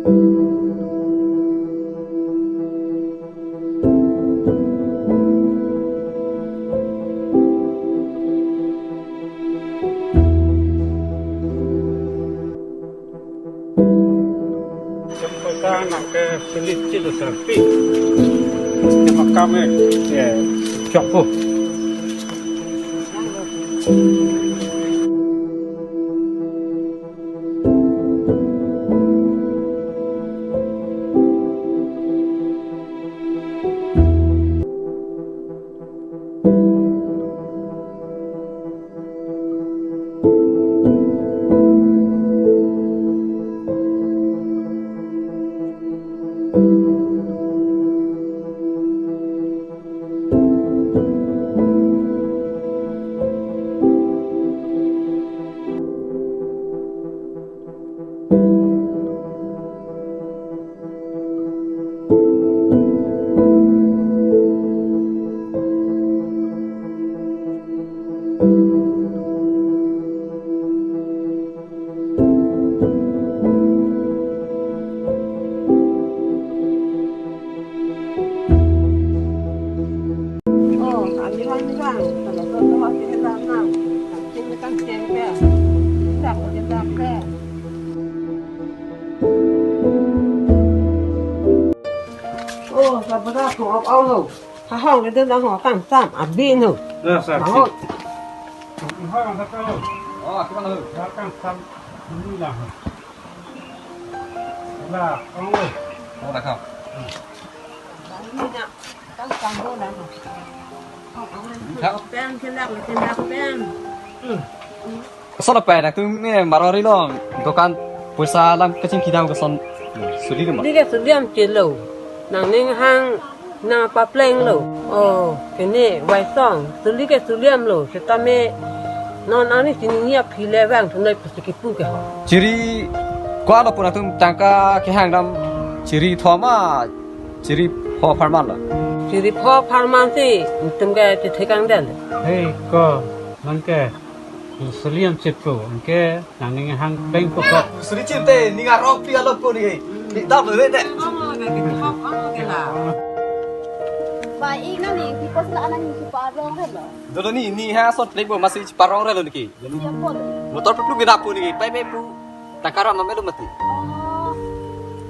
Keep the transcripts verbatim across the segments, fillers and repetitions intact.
Sempeta nangke selit cilo serpi. Cuma kami, ya, cokpo. Oh, kami lang lang. Kalau kau tahu kita lang lang. Kami kan siapa? Tidak, kita apa? Oh, sabada ko ap au lo. Ha hong le dun ang ho kang sam abi no. Ya, sa. Mahon. Ha, sa ka. Oh, kita lo. Ha kang sam. Ini lah. Lah, ang lo. Oh, dah kau. Ini nak kang sam do lah. Kang. Peng kelak, kelak peng. Hmm. Koson apai nangtum ne marwari long dokan poisa alam kachingki dam koson suli dam. Suli ke suliam chelo. Nangning hang nangpapleng lo. Oh, kene waisong. Suli ke suliam lo. Setame non ani sini ni aphi le vang thunoi pusi kipu ke ho. Chiri ko-an lo pu nangtum tangka kehang dam chiri thoma chiri pho pharman lo. Chiri pho pharman si nangtum ke chethekang den. Hei ko, nangke suliam chipko, anke nangning hang peng ko ko. Suri chinte, ning arong pi alo ko ni. Ni dam lo de. Ba ik nangning pi pos la nangning chiparong helo. Dolo ni, ni ha sot plek bo masi chiparong helo niki. Siam po. Motor peplu gina po niki, pai me pu. Tangka ram melo mati. Oh.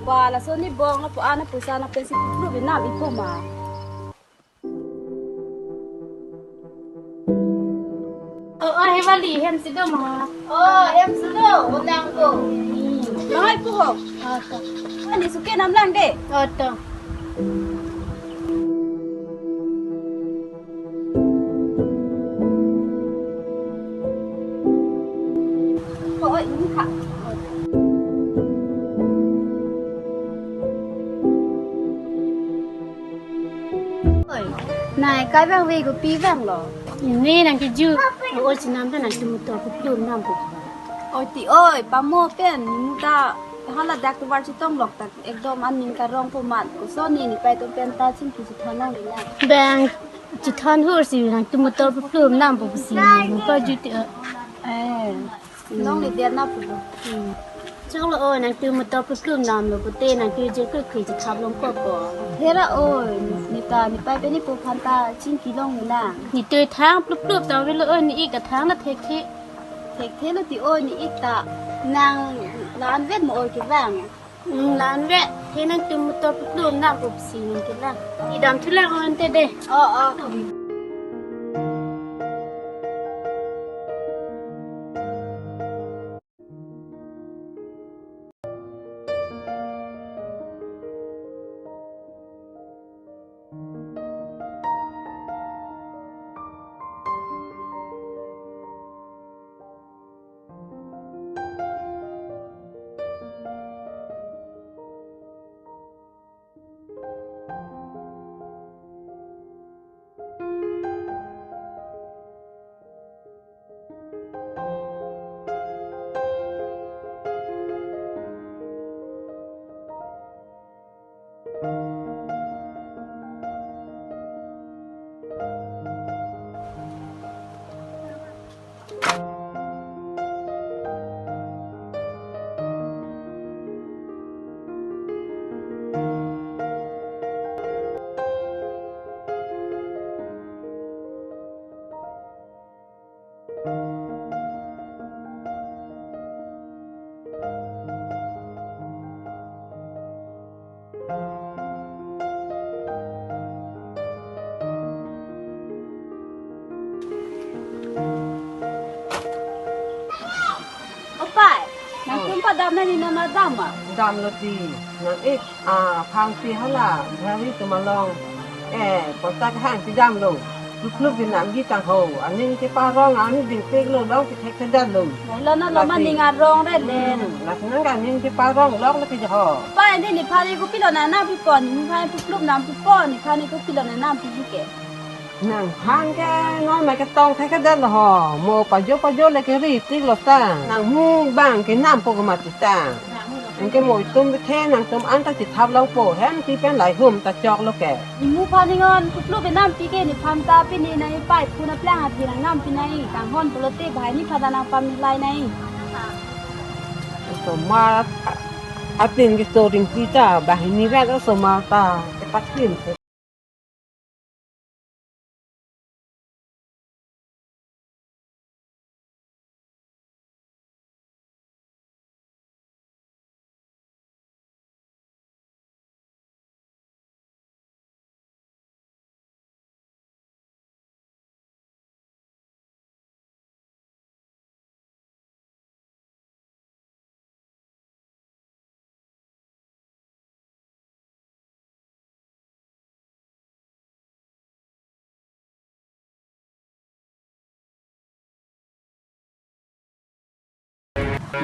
Ba laso ni bong lapu ana poisa na pensi peplu gina bi po ma. Oh, oh, Hewali, hem si do ma? Oh, hem si do, unang ko. Hmm. Langai po ho. Oh, to. Ani suke nam lang de. Oh, to. Oh, oh, ini kak. Oi, nai kai vang ve ko pi vang lo. Ini nang keju. O, o chinam ta nangtum motor peplu nam ko. Oi ti oi, pamo pen, ni ta hala dak tovar chitong lok tak ekdom aning karong po mat. Koson ni ni pai to pen ta chingki chithan nang le na. Bang chithan hur si nangtum motor peplu nam po si. Ko ju ti o. Eh. Long le dia na pulo. Hmm. Choklo o, nangtum motor peplu nam lo pute nangtum je kri kri chethap long ko ko. Hera o, ni ta ni pai pen ni po phan ta chingki long ni na. Ni tui thang plup plup ta velo o, ni ik ta thang na thekthe. Thekthe lo ti o, ni ik ta nang la-an vet mo o kevang. Hmm, la-an vet, the nangtum motor peplu nam pusi nang kelang. Idam thulang o ante de. Oh, oh. Dam nangji, nana dam ma? Damlo ti, nang ik, ah, aphansi hala, Bihari atum along. Eh, poisa kehang si damlo. Plup plup si namji tangho. Aning cheparong, aning dingpiklo, long si thekthedetlo. Lo na lo ma, lasi ning arong ret le. Hmm, lasi nang ka aning cheparong, long lake jaho. Pa, ante nephan kopilo nang nangpipo, nephan plup plup nangpipo, nephan kopilo nang nangpi ke. Nangphan ke non ma ketong thekthedetlo ho. Mo pajo pajo le keri tiklo ta. Nang mu bang kenampo komat ta. Anke mo itum bethe nangtum anta chethap longpo, hem si pen lahai hum ta choklo ke. Imu phan ingon, plup plup si nampi ke nephan ta, pini nang ipai phun aplang aphi nang nampi nai, kanghon pulote banghini phan ta nangpamilai nai. Osomar atin keso ringpi ta, banghini vet osomar ta kepatin.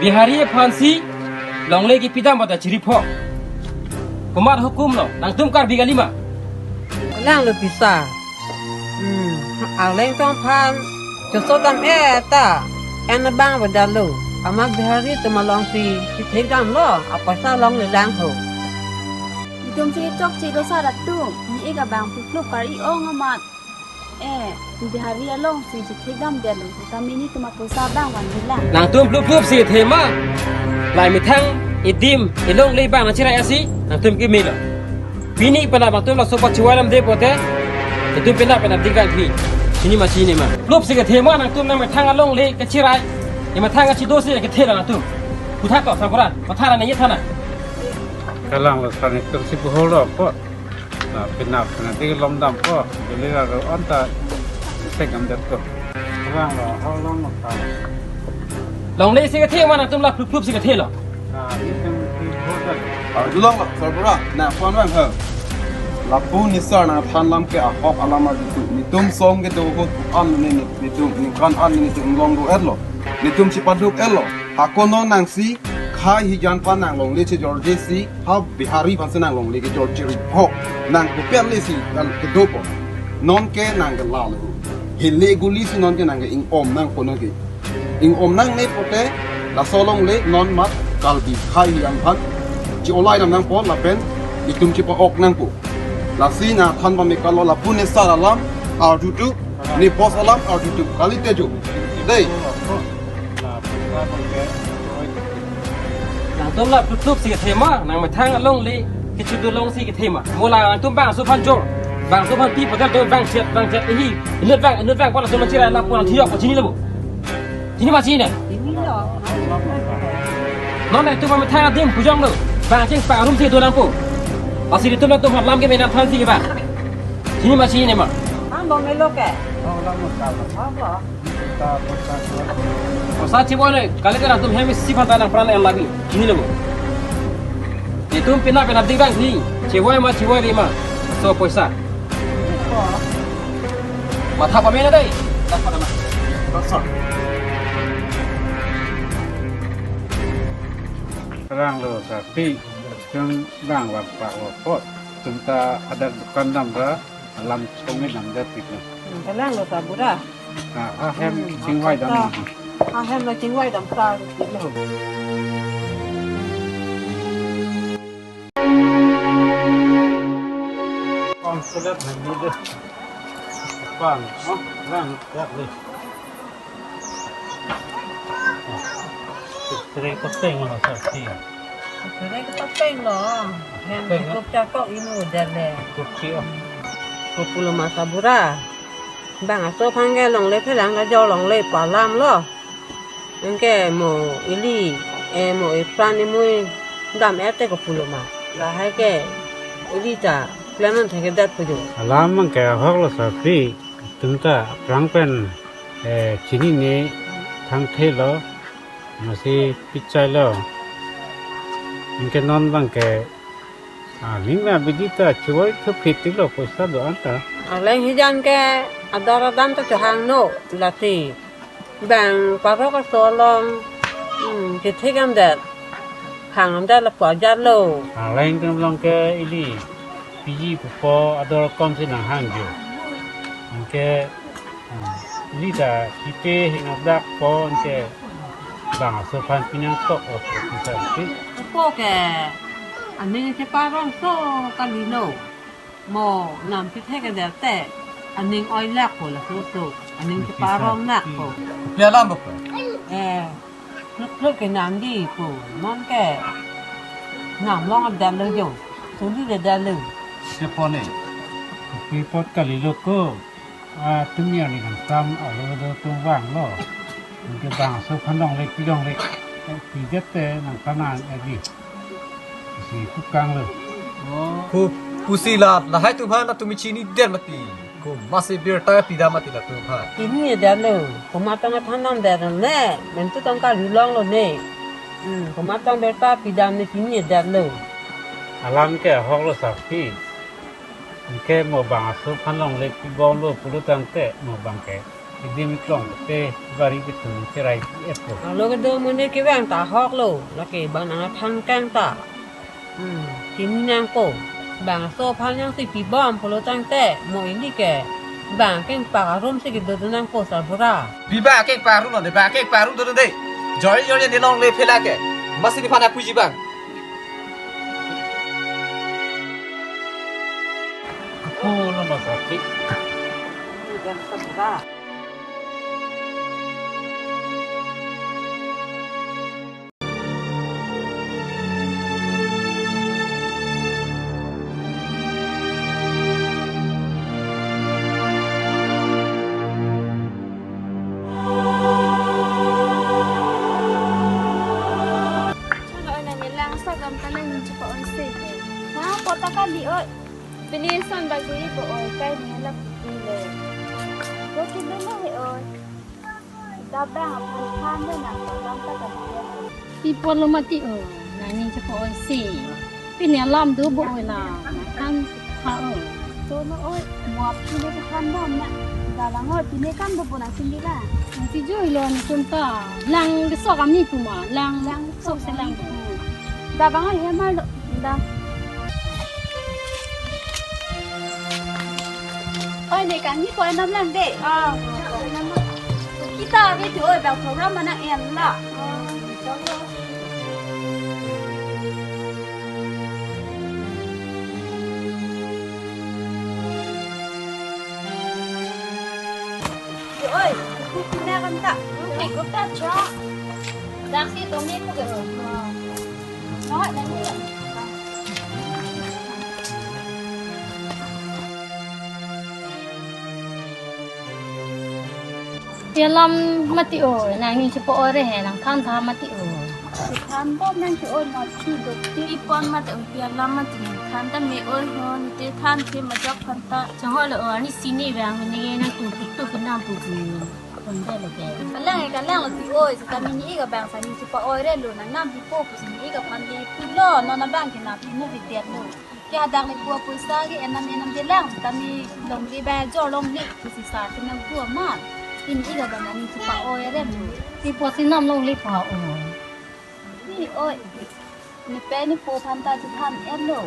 Bihari aphansi longle kepi dam bata chiripho. Komat hukum lo, nangtum Karbi kalima? Langlo pisa. Hmm, arleng tong aphan choso dam-e ta, en abang bedalo. Amat Bihari atum alongsi chethek damlo, apoisa longle lang ho. Itum si chokchelo sar atum, ne ik abang plup plup kar-i ong amat. Eh, Bihari alongsi chethek damdetlo, ta mini atum apoisa abang vanji lang. Nangtum plup plup si kethe ma? Lahai methang, edim, elongle abang nangchirai asi, nangtum kemelo. Pini penap nangtum laso apot chivai lamde pote, itum penap penap dikang phi. Chini ma chinine ma? Plup si kethe ma nangtum nangmethang alongle kechirai? Emethang kachido si kethe lo nangtum. Kutha to, Sarbura, matha ra ne ye tha na. Kalang lo sar, netum si buhol lo apot. Na penap penap ti lom dampo. Juli ra ro anta sek am det ko. Rang lo, ho long mo ta. Longle si kethe ma nangtum, la plup plup si kethe lo? Na, netum si ho ta. Ah, dulong lo, Sarbura, na phone vang ha. Lapu nesar nangthan lam ke ahok alam arjutu. Netum song kedo ko an ne ne, netum ningkan an ne netum long do-etlo. Netum chepaduk-etlo. Hako non nangsi, khei hijan aphan nang longle chejorje si, ha Bihari aphansi nang longle kejor chiripho, nang kopet le si nang kedopo. Non ke nang ke lalo. Hele guli si non ke nang ke ing-om nangpo non ke. Ing-om nangne pote, laso longle non mat Karbi khei hijan aphan che-olai dam nangpo lapen itum chepa-ok nangpo. Lasi nangthan pame kalo, lapu nesar alam arjutu, ne boss alam arjutu. Kalite jo. Dei. Nangtum la plup plup si kethe ma, nangmethang alongle kechido long si kethe ma? Mo la nangtum bangso aphan jor, bangso aphan pi padal do, bang chet, bang chet, ehi, inut bang, inut bang, pala suman chirai lapu nang thiyok, chinilo bo? Chini ma chinine? Chinilo. Non nangtum methang adim pujonglo. Bang cheng pa room si do nangpo. Lasi itum nangtum aphan lam ke menam than si ke ba. Chini ma chinine ma? Ang bomelo ke. Oh, lam mo ka. Apa? Poisa chevoi le, kalite nangtum hem isi aphan ta nangpran en lagi. Chinilo bo? Itum penap penap dikang phi. Chevoi ma, chevoi le ma? So poisa. Matha pame na dei. Dak pada ma. Sir. Rang lo sa pi. Tum bang bang pa apot. Tum ta ada dukan dam ra. Alam chongme namjat tik na. Kalang lo Sarbura. Ah, ha hem chingvai dam. Ha hem la chingvai dam ta tik lo. Pang sulat na ni de. Pang, oh, rang yak le. Sere kepeng lo, Sarbura. Sere kepeng lo. Hem kepeng, ya? Kup cakok inu dale. Kup cio. Kopilo ma Sarbura. Bang aso aphan ke longle phelang kajor longle pu alam lo. Anke mo ili, eh, mo ipran imui dam-et te kopilo ma. Lahai ke ili ta plan an thekthedet pu jo. Alam anke ahok lo Sarbura. Tum ta aphrang pen, eh, chinine thangthe lo, masi pichai lo, Anke non abangke, ah, ning na bidi ta chivoi thu phit lo poisa do-an ta. Aleng hijan ke ador adam ta chehangno lasi. Bang parok aso along, hmm, kethek amdet, hang amdet lapu ajat lo. Aleng tum along ke ili piji pupo ador komsi nanghangjo. Anke, hmm, ili ta kipe hing adak po anke bang aso aphan pinangtok lo pu kisa si. Pupo ke aning cheparongso kalilo. Mo nam kethek ke derte aning oilak po laso so, aning cheparong nak po. Kopi alam bok? Eh, kluk kluk ke nam di po, non ke nam long adan lo jo, suli le dan lo. Chepo ne. Kopi apot kalilo ko, ah, tumi ani nangkam alo do tum vanglo. Anke bang aso aphan longle pi longle, eh, pidet te nangkanan edi. Si tukang lo. Oh. Ko pusi la, lahai atum aphan latum chinidet mati. Ko masi birta pidam mati latum aphan. Chinidet lo. Komat tong athan damdet ne, mentu tong kalilong lo ne. Hmm, komat tong birta pidam ne chinidet lo. Alam ke ahok lo sapi. Anke mo bang aso aphan longle pibom lo pulo tangte mo abangke idim iklong te bari ketum cherai pi-et lo. Alo kedo amonit kevang ta ahok lo, lake bang nang athan kang ta. Hmm, chini nangpo. Bang aso aphan jongsi pibom pulo tangte mo ili ke bang kengpak arum si kedo nangpo sarbura. Pi bang kengpak arum lo de, bang kengpak arum do de. Jori jori ne longle phela ke. Masi nephan apuji bang. Aku lo masakit. Chalo, oi, nangli lang asagam ta nangning chepa-oi se. Na, pota kali, oi. Pini son bagui bo, oi, kai ni lak pi le. Bo ki dun he, oi. Dabang aphan than le nang, tang ta kan dia. Pi apot lo mati, oi. Nangning chepa-oi se. Pini alam do bo, oi, la. Nang than ha, oi. To no, oi, mo ap pine ke than bom na. Dabang, oi, pine kan do bo nang sindi la. Nang si joi lo ni kun ta. Lang kesok ami pu ma. Lang, lang kesok se lang pu. Dabang, oi, he mar lo. Da. Oi, ne kangni ko enam lang de. Ah, kita ave tu, oi, bang program mana en la. Oi, kuku kena kan ta. Kuku ta cha. Dak si tomi ku ke. Nahoi nang ni. Pi alam mati, oi, nangning chepa-oi re he, nang than tha mati, oi. Than bom nang ke, oi, mati dok ti. Pi apot mati, oi, pi alam mati, nang than ta me, oi, ho, ni te than the majok phan ta. Chang ho lo, oi, ani sini bang, ni nang tu tu tu kenam pu pu. Pon de lo ke. Kalang, kalang lo ti, oi, seta mi ni ik abang sa ni chepa-oi re lo, nang nam pi po pu si ni ik aphan di pu lo, non abang ke na pi mo vi det lo. Ke hadak le pu apoisa ke enam enam de lang, seta mi longle ba jor longle, pu si sa ke nang pu amat. Pini ik abang nangning chepa-oi re lo. Pi apot si nam longle pa-oi. Ni oi. Ni pe ni po phan ta chethan et lo.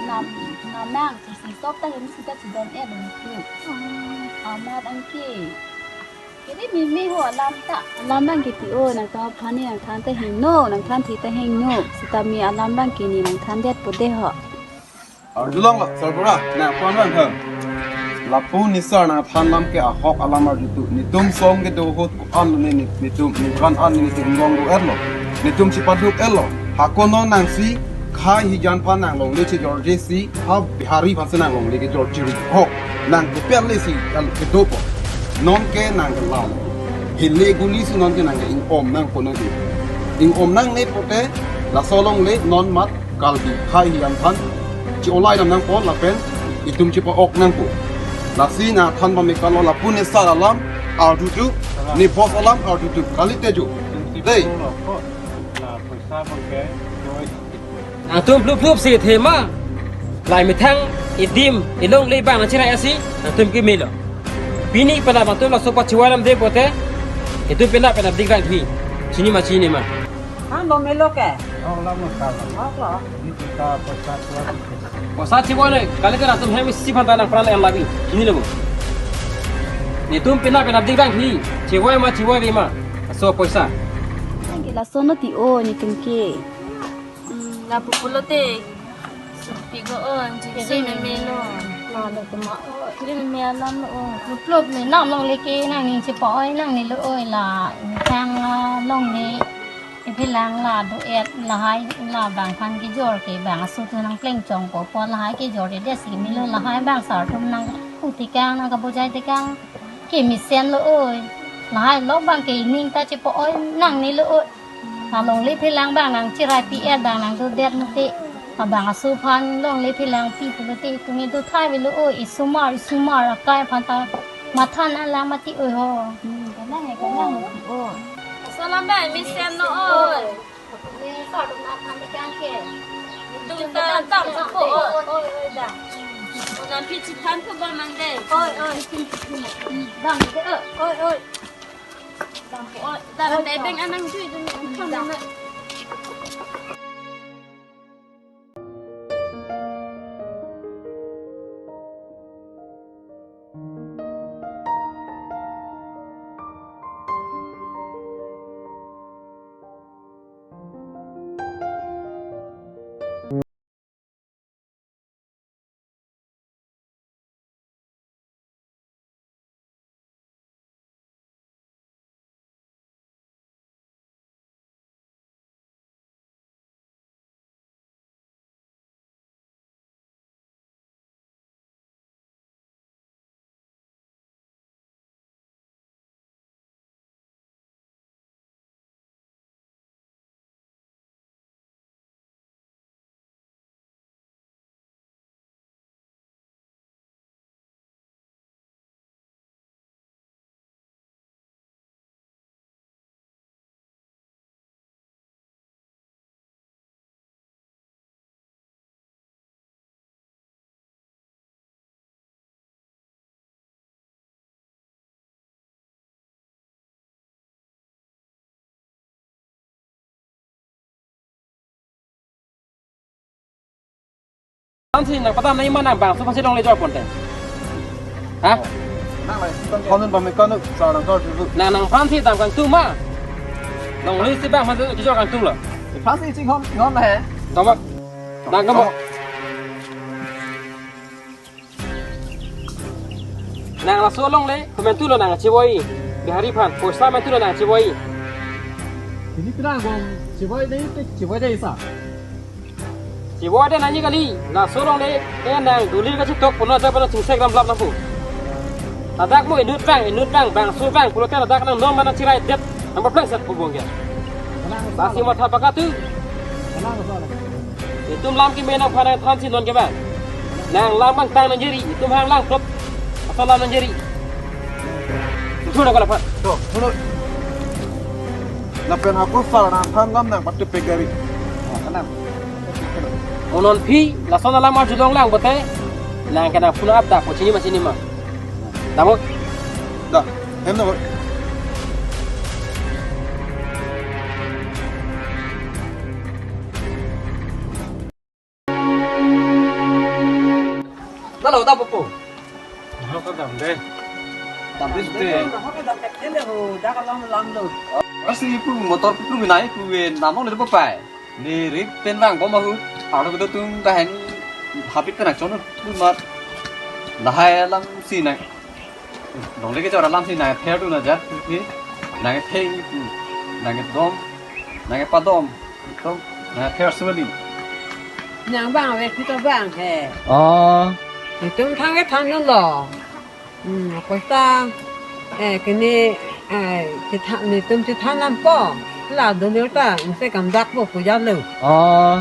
Nam, nam nang si si sop ta hem sita chedon et lo ni tu. Amat anke. Kiri mimi ho alam ta. Alam abang ke ti, oi, nang ta phan ni nang than ta hingno, nang than thi ta hingno. Seta mi alam abang ke ni nang than det po de ho. Arjulong lo, sarbura, nang pon bang hem. Lapu nisar nang than alam ke ahok alam arjutu. Netum song kedo ahut ko-an ni, ni, netum, ningkan an ni netum gong do et lo. Netum chepaduk et lo. Hako non nang si, khei hijan aphan nang longle chejorje si, ha Bihari aphan si nang longle kejor chiri ho. Nang kepel le si, kan kedo po. Non ke nang kelam. Hele guli si non ke nang ke ing-om nangpo nang ke. Ing-om nangne pote, laso along le non mat, kalbi khei hijan aphan che-olai dam nangpo lapen itum chepa-ok nangpo. Lasi nang than pame kalo lapu ne sar alam arjutu, ne boss alam arjutu. Kalite jo. Dei. La poisa abang ke, Nangtum phlup phlup si thema. Lahai methang edim elongle abang nangchirai asi nangtum kemelo. Pini penap nangtum laso apot chivai alam de pote, itum penap penap dik rang thi. Chini ma chini ma. Ang lo melo ke? Oh, lama kala. Oh, lo. Ini kita pesat lagi. Poisa chivai le, kali ke nangtum hem isi aphan ta nangpran en labi. Chini lo bo. Netum penap penap dik rang thi. Chivai ma chivai le ma. Laso poisa. Ang ke laso no ti o netum ke. Hmm, la pupu lote. Supi ko o, jingsi meme lo. La lo tema o. Kiri meme alam lo o. Pupu lo me nam longle ke nangning chepa-oi nangne lo oi la. Methang, ah, longle. Iphilang la do-et lahai labang aphan kejor ke bang aso atum nangpleng chongpo po lahai kejor ke desi melo lahai bang sar atum nangpu tekang nangkabujai tekang. Kemesen lo oi. Lahai lo bang ke ning ta chepa-oi nangne lo oi. La longle philang bang nangchirai pi-et bang nangdodet mati. Abang aso aphan longle philang pi pulote itum kedo thai avelo oi, isomar, isomar akai aphan ta matha nanglang mati oi ho. Hmm, kanang he, kanang mati oi. Aso alam bang mesen lo oi. Ni sa dum na phan kang ke. Dum ta dam sa po oi. Oi, oi, dam. Onan pi chithan ko bang nang de. Oi, oi. Bang de oi. Oi, oi. Dam po oi. Dam de beng anang jui dun kan na. Aphansi nangpadam nangji ma nang bangso aphansi longle jor ponte. Ha? Nang lai si tong konon pamikon nuk sa nang jor dulu. Nang nangphansi dam kangtung ma. Longle si bang aphansi jor kangtung lo. Aphansi chinghon, chinghon he. Tama. Nang tama. Nang laso alongle, komentu lo nang chivoi. Bihari aphan, poisa mentu lo nang chivoi. Ini pinang bom, chivoi dei, chivoi dei sa. Chivoi dei nangji kali, laso alongle, eh nang duli kachitok, pono ada pono chingsek lam lam lampu. Ladak mo inut bang, inut bang, bangso bang, pulote ladak nang nom nang chirai det, nang berpleng set pubong ya. Basi matha pakatu. Itum lam keme nangphan nangthansi non ke bang. Nang lam bang tang nangjeri, itum hang lang plop. Asal lam nangjeri. Sudah kalau pak. Tuh, dulu. Lapen aku sal nangthan lam nang patu pegari. Oh, tenang. Unon phi, lason alam arjulong lang bote. Nang kena puna ap dak, chini ma chini ma. Tamo? Dah, hem na. Dalo ta popo. Ho ka dam de. Dam de sute. Ho ka dam de ho, dak alam lam lo. Asi pu motor pu minai pu ve namong le papai. Ni rip pen vang bom ahut. Aro bedo tung dahen habit kena chon pu mat. Lahai alam si nang. Longle kejor alam si nang pher tu na jat ni. Nang pher tu. Nang dom. Nang padom. Tom, na pher sumali. Nang bang ave kita bang he. Oh. Itum thang ke thang lo. Hmm, apa ta? Eh, kini, eh, kita ni tum kita nampo. La dulu ta, mesti kam dak po puja lo. Oh.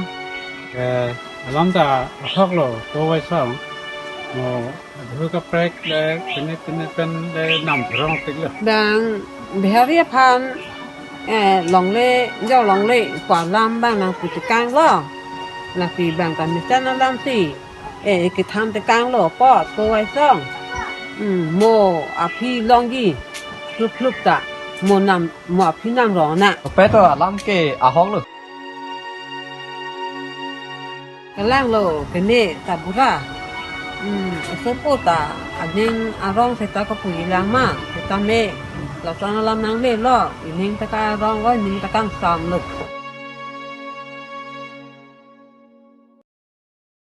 Eh, alam ta asok lo, to wai sang. Oh. Adhu kaprek le, pini pini pen le nam throng tik le. Bang Bihari aphan, eh, longle, jo longle, pu alam bang nangputekang lo. Lapi bang kami chan alam si. Eh, kethan tekang lo, pot, ko ai song. Hmm, mo aphi longji. Hlup hlup ta. Mo nam, mo aphi nam rong na. Pe to alam ke ahong lo. Kalang lo, kene ta bura. Hmm, isopo ta, aning arong seta kapu ilang ma, seta me. Lason alam nang me lo, ining ta ka arong lo, ining ta kangsam lo.